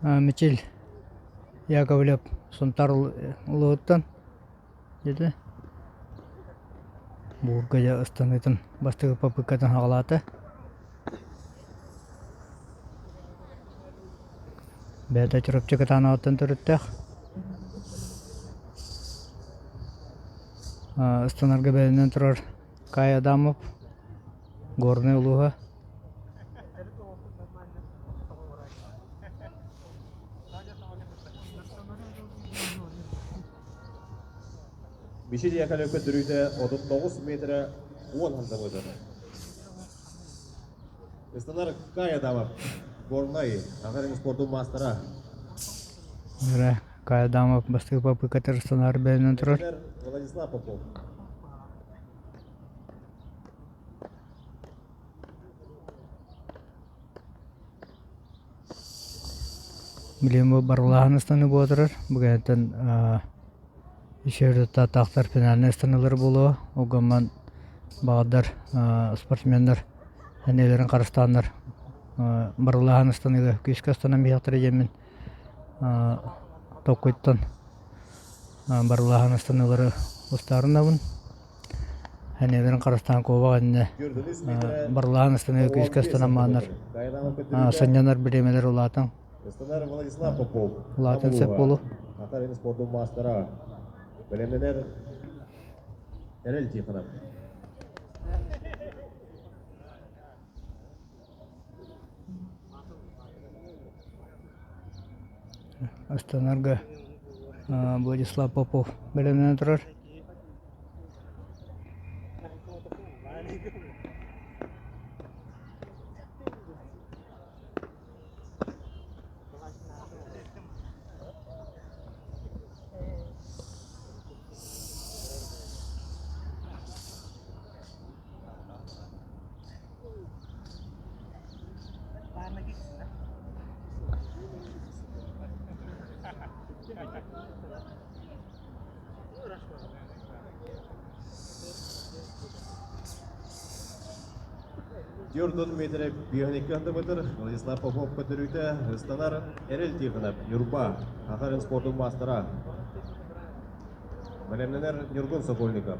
Мичил Яковлев Сунтаар улууһуттан диэтэ. Буурга дьэ ыстаныытын бастакы попыткатын саҕалаата. Бэйэтэ Чурапчы Кытаанаҕыттан төрүттээх. Ыстанарга бэлэмнэн турар Кай Адамов, Горнай улууһа. Мичил Яковлев көрдөрүүтэ 39 метрэ 10 сантиметр. Ыстанар Кай Адамов, Горнай, Саха спордун маастара. Эрэ Кай Адамов бастакы попыткатыгар ыстанар бэлэмнэн турар. Владислав Попов. Билигин бу барыллааһын ыстаныы буола турар. Бу кэнниттэн еще таахтар финальнай ыстаныылар буолуо. Ол гынан баҕардар спортсменнар энэлэрин харыстааннар барыллааһын ыстаныыга күүскэ ыстанан биһиэхтэрэ диэммин толкуйтан барыллааһын ыстаныылары устаарынабын. Энэлэрин харыстаан куобах иннэ барыллааһын ыстаныыга күүскэ ыстанан мааннар сынньанар бириэмэлэр улаатан Ыстанар Владислав Попов. улаатан сөп буолуо. Саха спордун маастара. Бэлэмнэнэр Эрэл Тихонов. Ыстанарга Владислав Попов бэлэмнэнэн турар. Дьордон Дмитрий Биохникка андыбытыр Владислав Попов көтөрүүтэ ыстанар Эрэл Тихонов, Ньурба, Саха спордун маастара. Бэлэмнэнэр Ньургун Сокольников.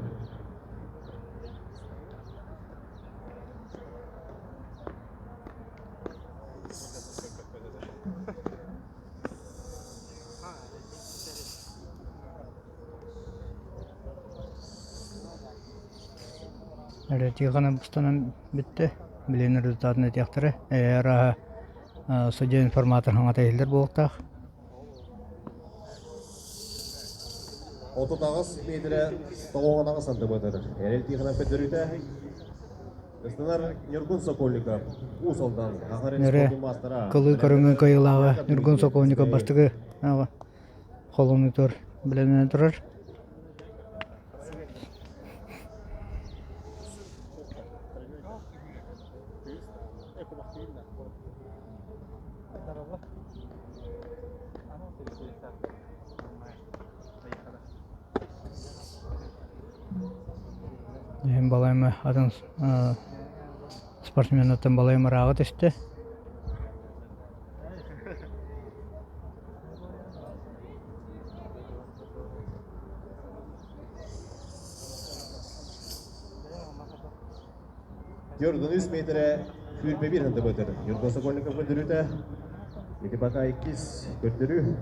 Эрэ Тихонов ыстанан бүттэ. Билигин результатын этиэхтэрэ. Ээ арааһа судья информатор хаҥата иһиллэр буолуохтаах. 38 миэтэрэ тоҕоҕонаҕа сантиметр. Эрэл Тихонов көрдөрүүтэ Ыстанар Ньургун Сокольников, Уус Алдан, Саха Эрэ спордун маастара. кылыы көрүҥүн кыайыылааҕа Ньургун Сокольников бастакы холонуутугар бэлэмнэнэн турар. Иһин балайма атын спортсменнартан балайма ырааҕа түстэ. 43 метрэ 21 сантиметр. Ньургун Сокольников көрдөрүүтэ. Ити пока иккис көрдөрүү.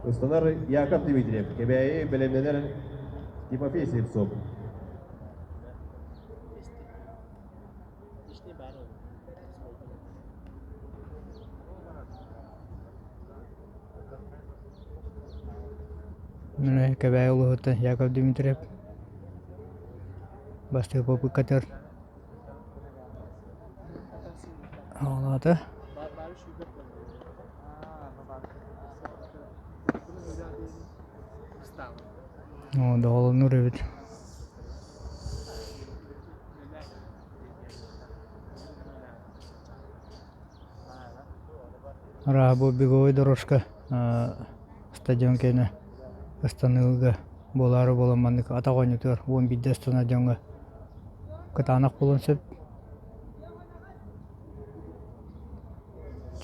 Ыстанар Яков Дмитриев, Кэбээйи бэлэмнэнэр Тимофей Слепцов. Мин Кэбээйи улууһуттан Яков Дмитриев бастакы попыткатыгар аҕалаата. Доҕолоннуур эбит. Арааһа бу беговой дорожка стадион киэнэ ыстаныыга буолаары буолан маннык атах оонньуутугар 11 ыстанар дьоҥҥо кытаанах буолуон сөп.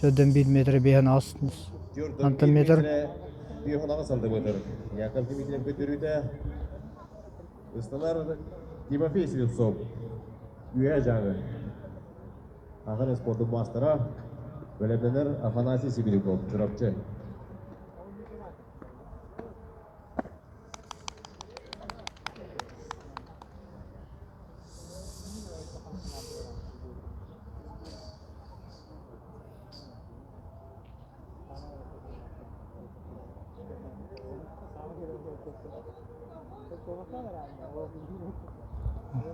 Төрдөн 1 метр 5 Төрдөн 1 метр. 5 сантиметр. Яков Дмитриев көтөрүүтэ ыстанар Тимофей Слепцов. Үөһэ Дьааҥы. Ахан спордун маастара бэлэмнэнэр Афанасий Сибиряков, Чурапчы.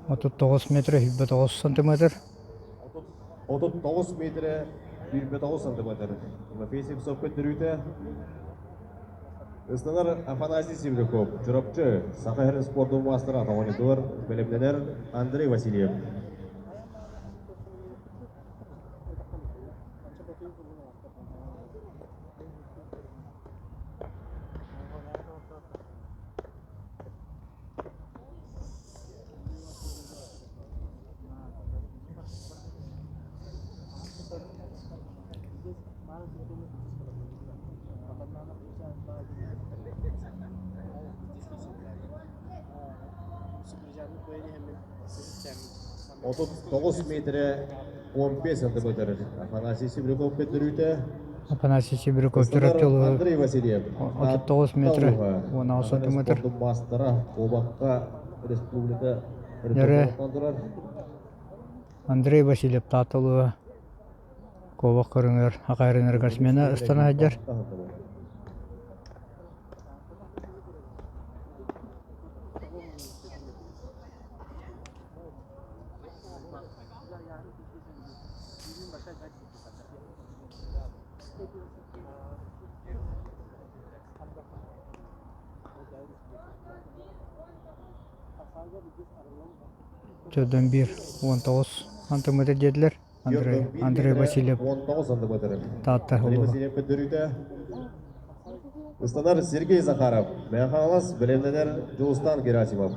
39 метр 29 сантиметр. 39 метр 29 сантиметр. Тимофей Сивцов көрдөрүүтэ. Ыстанар Афанасий Сивряков, Чурапчы, Саха сирин спордун маастара атаҕынытыгар бэлэмнэнэр Андрей Васильев. 39 метрэ 15 сантиметр. Афанасий Сибиряков көрдөрүүтэ. Афанасий Сибиряков Чурапчылы Андрей Васильев. 39 метр 16 сантиметр. Маастара Кубокка республика Андрей Васильев Таатылыга Куобах көрүҥэр акаарынарыгар смена ыстана сылдьар. Төрдөн биир 19 сантиметр диэтилэр. Андрей, Андрей Васильев Таатта улууһа. Ыстанар Сергей Захаров, Мэҥэ бэлэмнэнэр Дьулустан Герасимов.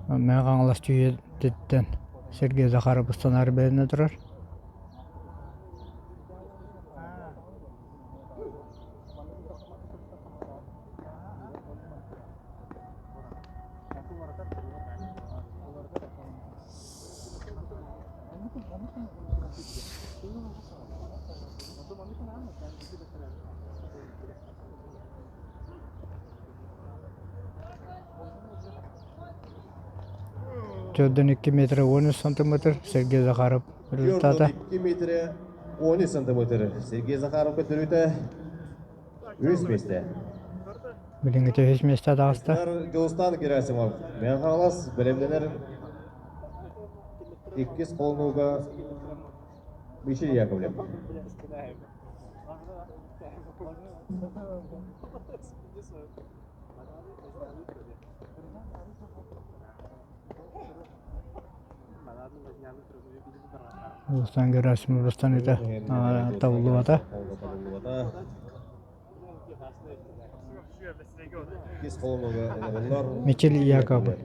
Мэҥэ Хаҥалас Түүйэтиттэн Сергей Захаров ыстанаары бэлэмнэ турар. Төрдөн 2 метр 13 сантиметр Сергей Захаров результата. 2 метр 13 сантиметр Сергей Захаров көтөрүүтэ үс миэстэ. Билиҥҥитэ үһүс миэстэ таҕыста. Дьулустан Герасимов Мэҥэ Хаҥалас бэлэмнэнэр иккис холонууга Мичил Яковлев. Улуустан Герасимов ыстаныыта табыллыбата. Мичил Яковлев.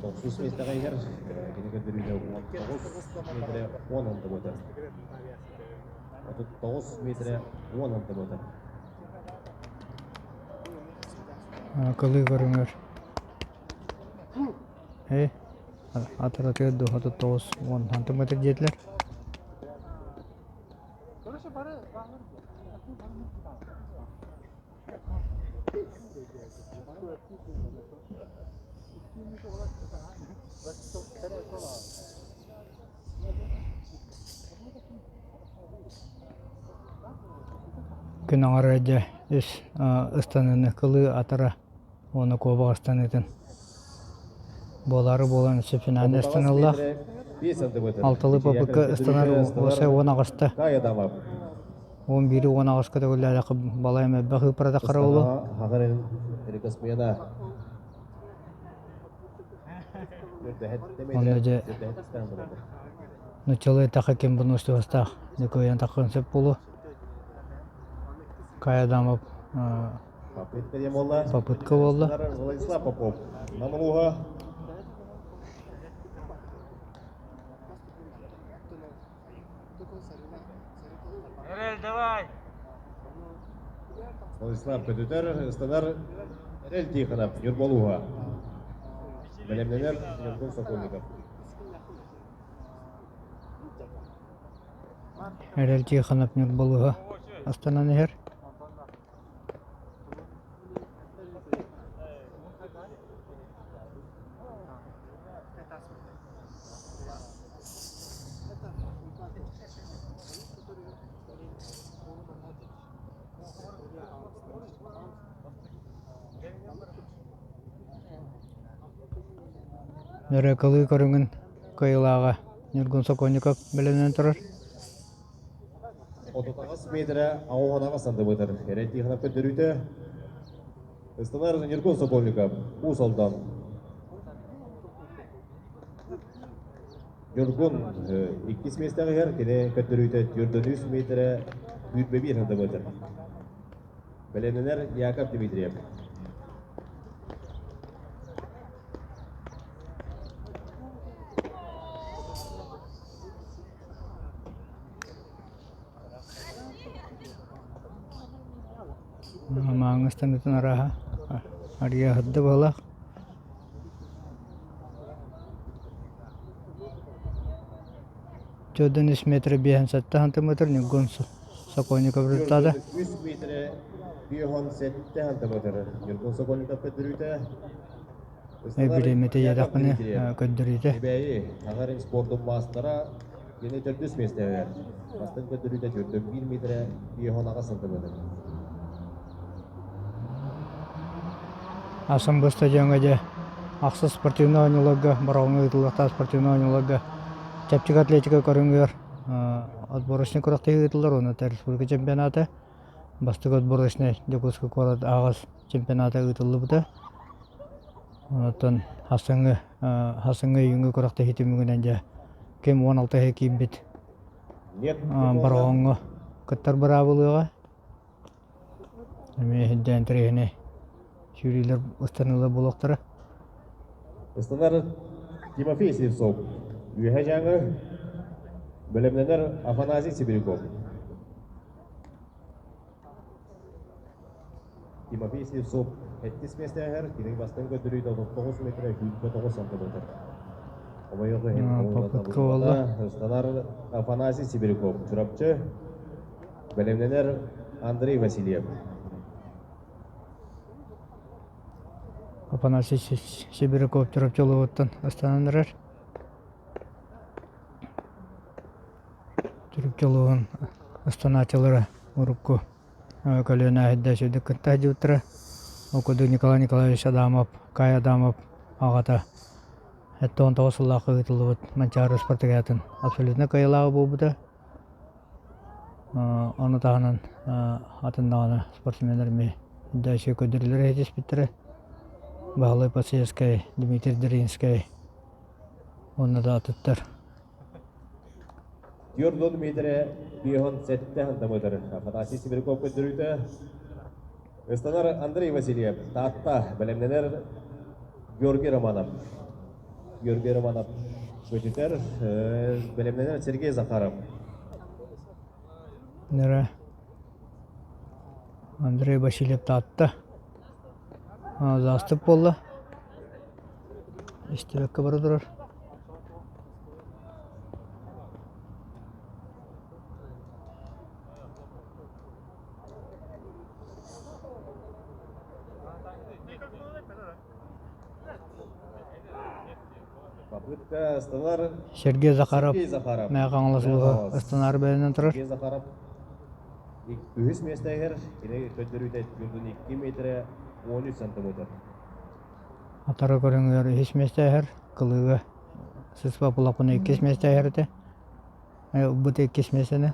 Тохсус миэстэҕэ иһэр кини көрдөрүүтэ 19 метрэ 10 сантиметр. 39 метрэ 10 сантиметр. Кылыы көрүҥэр атыратыгар дууһата 9-10 сантиметр диэтилэр. Күн аҥара дьэ үс ыстаныыны кылыы атара уонна куобах ыстаныытын буолаары буолан өссө финальнай ыстаныллаах. Алталыы попытка ыстанар уоса 18-та. 11-и 18-ка төгүллээтэххэ балайым элбэх ыыппарата хара буолуо. Онно дьэ Нуччалыы эттэххэ ким выносливостаах кыайан таххыан сөп буолуо. Кай Адамов Попытка диэн буолла. Попытка буолла. Владислав Попов. Нам улууһа. Эрэл, давай! Владислав көтүтэр, ыстанар Эрэл Тихонов, Ньурба улууһа. Бэлэмнэнэр Ньургун Сокольников. Эрэл Тихонов Ньурба улууһа астанан иһэр. Нөрүөкэлыы көрүҥүн кыайыылааҕа Ньургун Сокольников бэлэмнэнэн турар. 38 метрэ аҕыс сантиметр. Эрэл Тихонов көрдөрүүтэ. Ыстанар Ньургун Сокольников, Уус Алдан. Ньургун иккис миэстэҕэ иһэр, кини көрдөрүүтэ 43 метрэ 21 сантиметр. Бэлэмнэнэр Яков Дмитриев. Мааҥҥа ыстаныытын арааһа арыйа аһырда быһыылаах. Төрдүн үс метр биэһин сэттэ сантиметр Ньургун Сокольников результата. Үс метрэ биэһон сэттэ сантиметр Ньургун Сокольников көрдөрүүтэ. Бириэмэтэ иэдэхпинэ көрдөрүүтэ. Кэбээйи Гагарин спордун маастара кини төрдүс миэстэҕэ. Бастыҥ көрдөрүүтэ 4 метрэ 5 сантиметр. Асан бу стадиоҥҥа дьэ ахсыс спортивнай оонньууларга Бороҕоҥҥо ыытыллыахтаах спортивнай оонньууларга чэпчэки атлетика көрүҥүгэр отборочнай күрэхтэһии ыытыллар уонна республика чемпионата бастакы отборочнай Дьокуускай куорат аҕыс чемпионата ыытыллыбыта. Оттон хасыҥҥы хасыҥҥы июҥҥа күрэхтэһии түмүгүнэн дьэ ким 16 иһэ киирбит Бороҕоҥҥо кыттар быраабылыаҕа. Эмиэ иһирдьэ интэриэһинэй сүүрүүлэр ыстаныылар буолуохтара. Ыстанар Тимофей Слепцов, Үөһэ Дьааҥы, бэлэмнэнэр Афанасий Сибиряков. Тимофей Слепцов сэттис миэстэһэр, кини бастыҥ көрдөрүүтэ 39 метрэ 29 сантиметр. Хомойуох иһин Попытка буолла. Ыстанар Афанасий Сибиряков, Чурапчы, бэлэмнэнэр Андрей Васильев. Афанасий Сибиряков Чурапчы улууһуттан ыстанан эрэр. Чурапчы улууһун ыстанааччылара урукку көлүөнэ сирдэ сүрдүк кытта сылдьыбыттара. Ол курдук Николай Николаевич Адамов, Кай Адамов аҕата 79 сыллаахха ыытыллыбыт Манчаары спартакиадатын абсолютно кыайыылааҕа буолбута. Ону таһынан атын даҕаны спортсменнар эмиэ дальше көрдөрүүлэри ситиспиттэрэ. Баһылай Пациевскай, Дмитрий Доринскай уонна да атыттар. 4 метрэ 57 сантиметр. Афанасий Сибиряков көрдөрүүтэ. Ыстанар Андрей Васильев, Таатта, бэлэмнэнэр Георгий Романов. Георгий Романов көтүтэр, бэлэмнэнэр Сергей Захаров. Нера Андрей Васильев Таатта. Заастык буолла. Истибэккэ бара турар. Попытка ыстанар Сергей Захаров Сергей Захаров. Мэҥэ Хаҥалас улууһа ыстанаары бэлэмнэн турар. Сергей Захаров үһүс миэстэтигэр кини көрдөрүүтэ 2 метрэ 13 сантиметр. Атара көрүҥүгэр үһүс миэстэ кылыыга сыспа булаппына иккис миэстэ этэ. Ылбыт иккис миэстэни.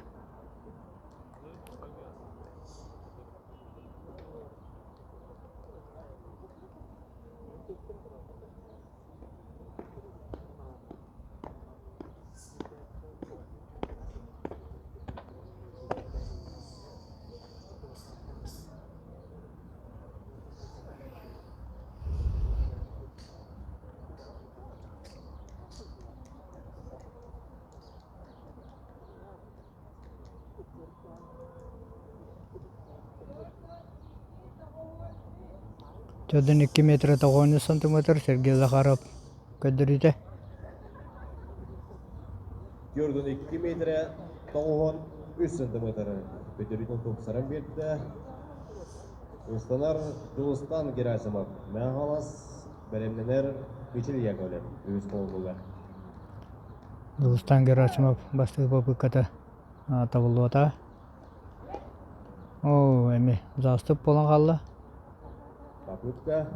42 метр 90 сантиметр Сергей Захаров көрдөрүүтэ. 42 метрэ 93 сантиметр көтөрүүтүн тупсаран биэрдэ. Ыстанар Дьулустан Герасимов Мэҥэ бэлэмнэнэр Мичил Яковлев үһүс холонууга. Дьулустан Герасимов бастакы попытката табыллыбата. Оо, эми заступ буолан хаалла. Попытка.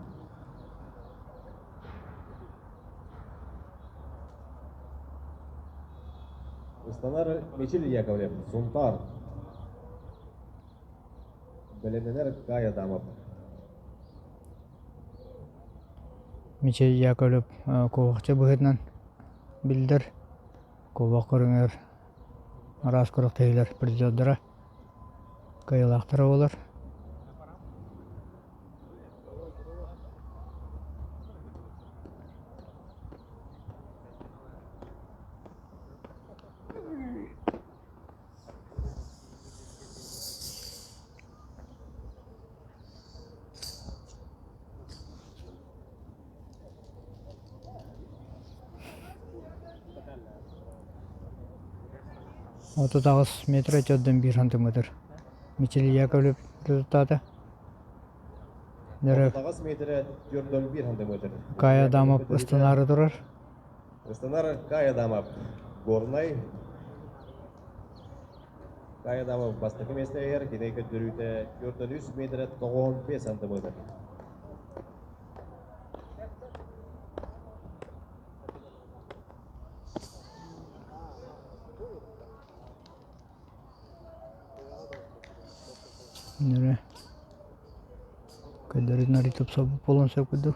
Ыстанар Мичил Яковлев, Сунтаар. Бэлэмнэнэр Кай Адамов. Мичил Яковлев куобахча быһыытынан биллэр. Куобах көрүҥэр араас күрэхтэһиилэр призердара, кыайыылаахтара буолар. 38 метр 401 сантиметр. Мичил Яковлев результата. 38 метр 401 сантиметр. Кай Адамов ыстанаары турар. Ыстанар Кай Адамов. Горнай. Кай Адамов бастакы миэстэтигэр кини көрдөрүүтэ 403 метр 95 сантиметр. Нөрэ көрдөрүн арый тупсарбыт буолуон сөп курдук.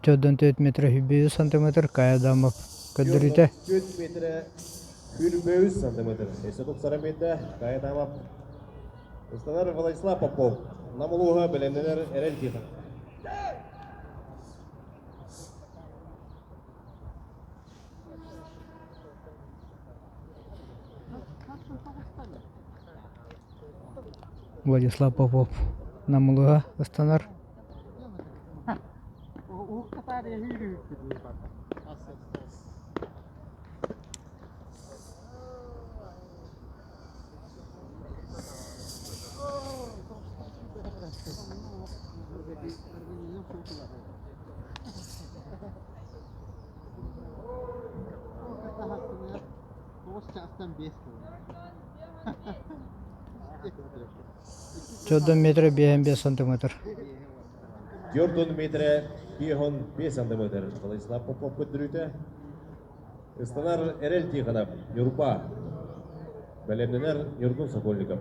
Төрдөн 4 метр 100 сантиметр Кая Адамов көрдөрүүтэ. 4 метр 100 сантиметр. Өссө тупсаран биэрдэ Кая Адамов. Ыстанар Владислав Попов. Нам улууһа бэлэмнэнэр Эрэл Тихонов. Владислав Попов Намылыга ыстанар. 4 метр 55 сантиметр. 4 метр 55 сантиметр. Владислав Попов көрдөрүүтэ. Ыстанар Эрэл Тихонов, Ньурба. Бэлэмнэнэр Ньургун Сокольников.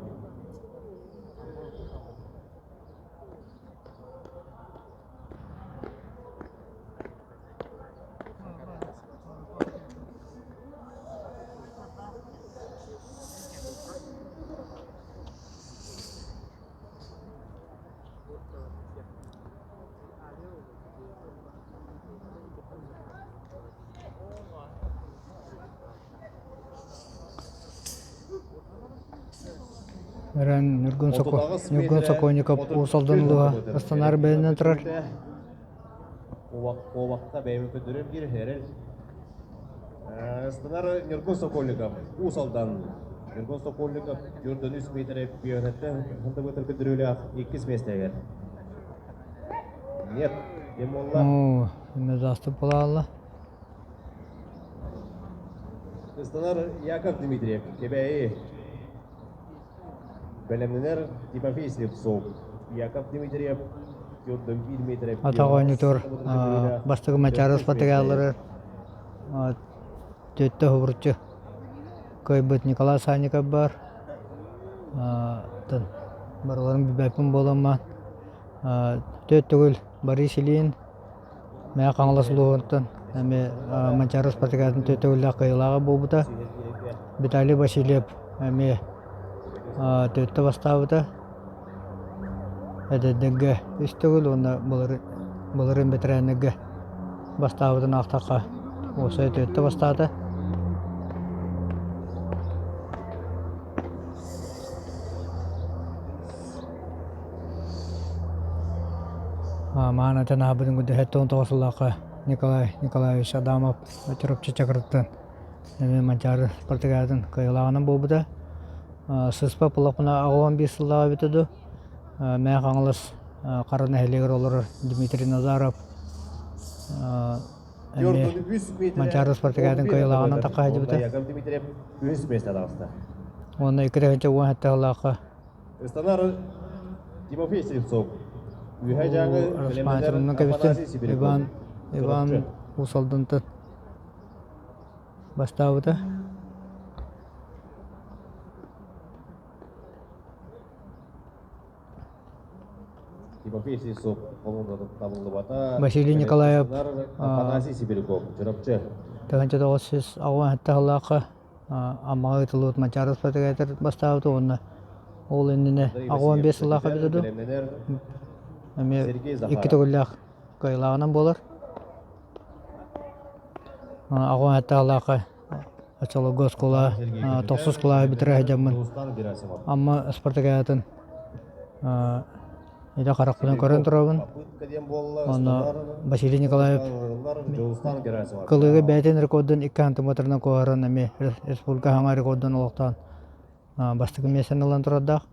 Эрэн Ньургун Соко Ньургун Сокольников Уус Алдан улууһа ыстанаары бэлэмнэнэн турар. Куобахта бэйэбин көрдөрөм диир Эрэл. Ыстанар Ньургун Сокольников Уус Алдан. Ньургун Сокольников 403 метр пионеттен сантиметр көрдөрүүлээх иккис миэстэгэр. Нет, ким буолла? Оо, эмэ буолаалла. Ыстанар Яков Дмитриев, Кэбээйи. Бэлэмнэнэр Тимофей Слепцов. Яков Дмитриев 401 метр. Атах оонньутугар бастакы Мачаров спартакиадалары Төттө хобурчу кыайбыт Николай Санников баар. Барыларын билбэппин буоламмаан Төрт төгүл Борис Ильин Мэҥэ Хаҥалас улууһуттан эмиэ Манчаары спартакиадатын төрт төгүллээх кыайыылааҕа буолбута. Виталий Васильев эмиэ төртө бастаабыта. Эдэрдэргэ үс төгүл уонна былырыын бэтэрээннэргэ бастаабытын аахтахха уопсайа төртө бастаата. Маан этэн аһабытын курдук 79 сыллаахха Николай Николаевич Адамов Чурапчы Чакырыттан эмиэ Манчаары спартакиадатын кыайыылааҕынан буолбута. Сыспа Пылапына 85 сыллааҕы эбитэ дуу, Мэҥэ Хаҥалас Хара нэһилиэгэр олорор Дмитрий Назаров эмиэ Манчаары спартакиадатын кыайыылааҕынан тахха сылдьыбыта. Яков Дмитриев үһүс миэстэ таҕыста. Уонна 2017 сыллаахха Ыстанар Тимофей Слепцов. Үһэ дьааҥы Распаатырынан кэбистин Иван Иван Уус Алдантан бастаабыта. Тимофей Слепцов табыллыбата. Василий Николаев Афанасий Сибиряков Чурапчы. 1987 сыллаахха Аммаҕа ыытыллыбыт Манчаары спартакиадатыгар бастаабыта уонна ол иннинэ 85 сыллаах эбитэ дуу, эмиэ икки төгүллээх кыайыылааҕынан буолар. 87 сыллаахха оччолорго оскуола тохсус кылааһы бүтэрэ сылдьаммын Амма спартакиадатын Илэ харахпынан көрөн турабын. Онно Василий Николаев Кылыыга бэйэтин рекордун икки сантиметрынан куоһаран эмиэ республика саҥа рекордун олохтоон бастакы миэстэни ылан турардаах.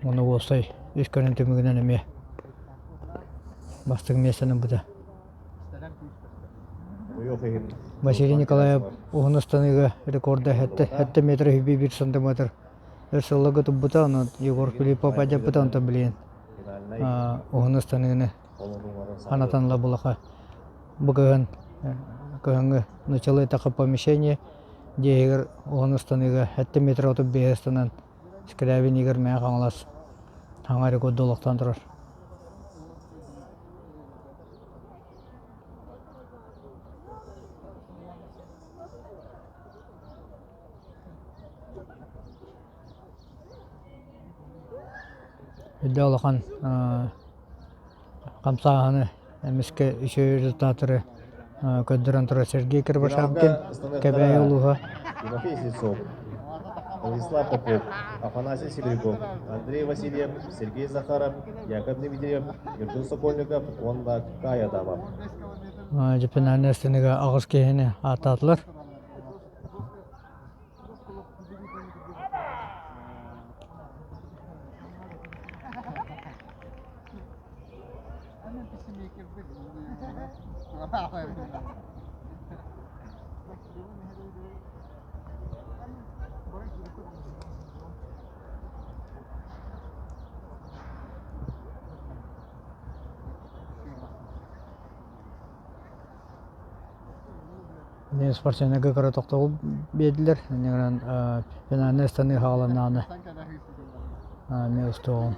Уонна уопсай үс көрүҥ түмүгүнэн эмиэ бастакы миэстэни ылбыта. Василий Николаев уһун ыстаныыга рекорда 7 метр 1 сантиметр өр сылларга турбута, онон Егор Филиппов адьаппыта, онтон билигин уһун ыстаныыны анатан булаха бу кыһын кыһыҥҥы начало этапа помещение дьиэһигэр уһун ыстаныыга 7 метр 35 ыстанан Скрябин Игорь Мэҥэ Хаҥалас саҥа рекорду олохтоон турар. Үрдэ улахан хамсааһыны эмискэ үчүгэй результаттары көрдөрөн турар Сергей Кривошапкин, Кэбээйи улууһа. Тимофей Слепцов, Владислав Попов, Афанасий Сибиряков, Андрей Васильев, Сергей Захаров, Яков Дмитриев, Ньургун Сокольников уонна Кай Адамов. Дьиппинээнэ станыга аҕыс киһини ааттаатылар. Мин спортсменнарга кыра тохтобул биэрдилэр. Инньэ гынан финальнай ыстаныы хааланнаҕына мин устуоҕум.